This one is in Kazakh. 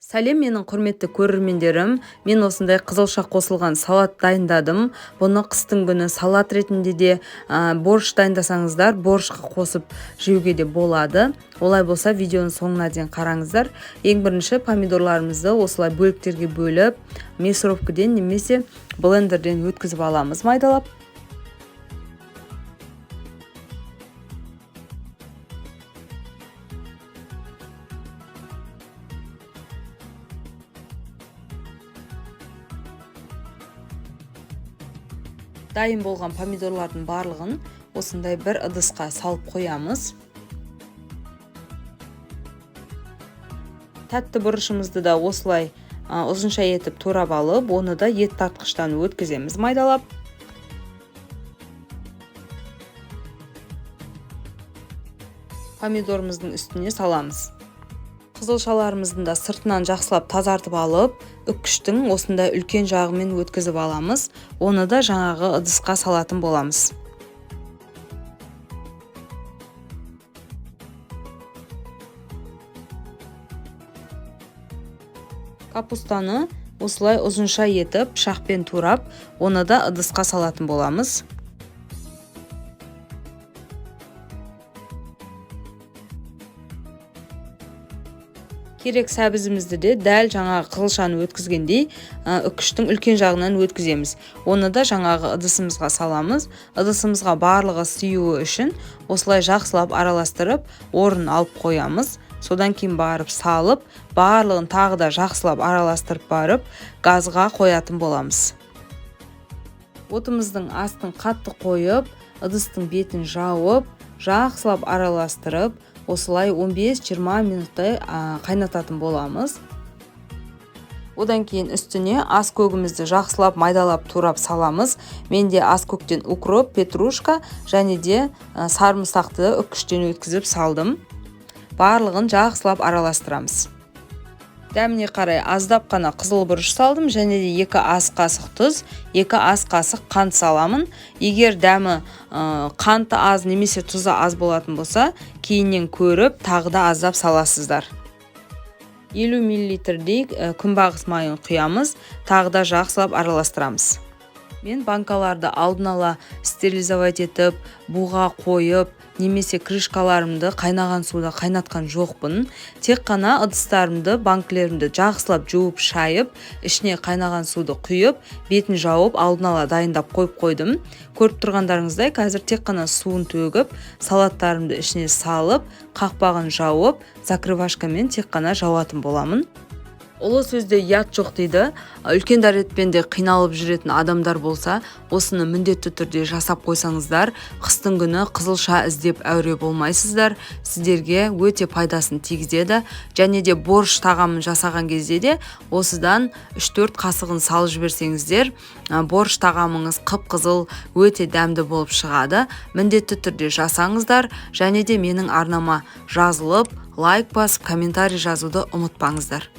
Сәлем, менің құрметті көрермендерім. Мен осындай қызылша қосылған салат дайындадым. Бұны қыстың күні салат ретінде де, борщ дайындасаңыздар, борщқа қосып жеуге де болады. Олай болса, видеоның соңына дейін қараңыздар. Ең бірінші помидорларымызды осылай бөліктерге бөліп, мясорубкіден немесе блендерден өткізіп аламыз майдалап. Дайын болған помидорлардың барлығын осындай бір ыдысқа салып қоямыз. Тәтті бұрышымызды да осылай ұзынша етіп турап алып, оны да ет тартқыштан өткіземіз майдалап. Помидорымыздың үстіне саламыз. Қызылшаларымыздың да сыртынан жақсылап тазартып алып, үккіштің осындай үлкен жағымен өткізіп аламыз. Оны да жаңағы ыдысқа салатын боламыз. Капустаны осылай ұзынша етіп пышақпен турап, оны да ыдысқа салатын боламыз. Керек сәбізімізді де дәл жаңағы қызылшаны өткізгендей, үккіштің үлкен жағынан өткіземіз. Оны да жаңағы ыдысымызға саламыз. Ыдысымызға барлығы сыюы үшін осылай жақсылап араластырып, орын алып қоямыз. Содан кейін барып салып, барлығын тағы да жақсылап араластырып барып, газға қоятын боламыз. Отымыздың астын қатты қойып, ыдыстың бетін жауып, жақсылап араластырып, осылай 15-20 минуттай қайнататын боламыз. Одан кейін үстіне ас көгімізді жақсылап майдалап турап саламыз. Менде ас көктен укроп, петрушка және де сарымсақты үккіштен өткізіп салдым. Барлығын жақсылап араластырамыз. Дәміне қарай аздап қана қызыл бұрыш салдым және де 2 ас қасық тұз, 2 ас қасық қант саламын. Егер дәмі, қанты аз немесе тұзы аз болатын болса, кейіннен көріп тағы да аздап саласыздар. 50 миллилитрдей күнбағыс майын құямыз, тағы да жақсылап араластырамыз. Мен банкаларды алдын ала стерилизовать етіп, буға қойып, немесе крышкаларымды қайнаған суда қайнатқан жоқпын. Тек қана ыдыстарымды, банкілерімді жақсылап жуып, шайып, ішіне қайнаған суды құйып, бетін жауып, алдын ала дайындап қойып қойдым. Көріп тұрғандарыңыздай, қазір тек қана суын төгіп, салаттарымды ішіне салып, қақпағын жауып, закрывашкамен тек қана жауатын боламын. Ұлы сөзде ұят жоқ дейді. Үлкен дәретпен де қиналып жүретін адамдар болса, осыны міндетті түрде жасап қойсаңыздар, қыстың күні қызылша іздеп әуре болмайсыздар. Сіздерге өте пайдасын тигізеді. Және де борщ тағамын жасаған кезде де осыдан 3-4 қасығын салып жіберсеңіздер, борщ тағамыңыз қып-қызыл, өте дәмді болып шығады. Міндетті түрде жасаңыздар. Және де менің арнама жазылып, лайк басып, комментарий жазуды ұмытпаңыздар.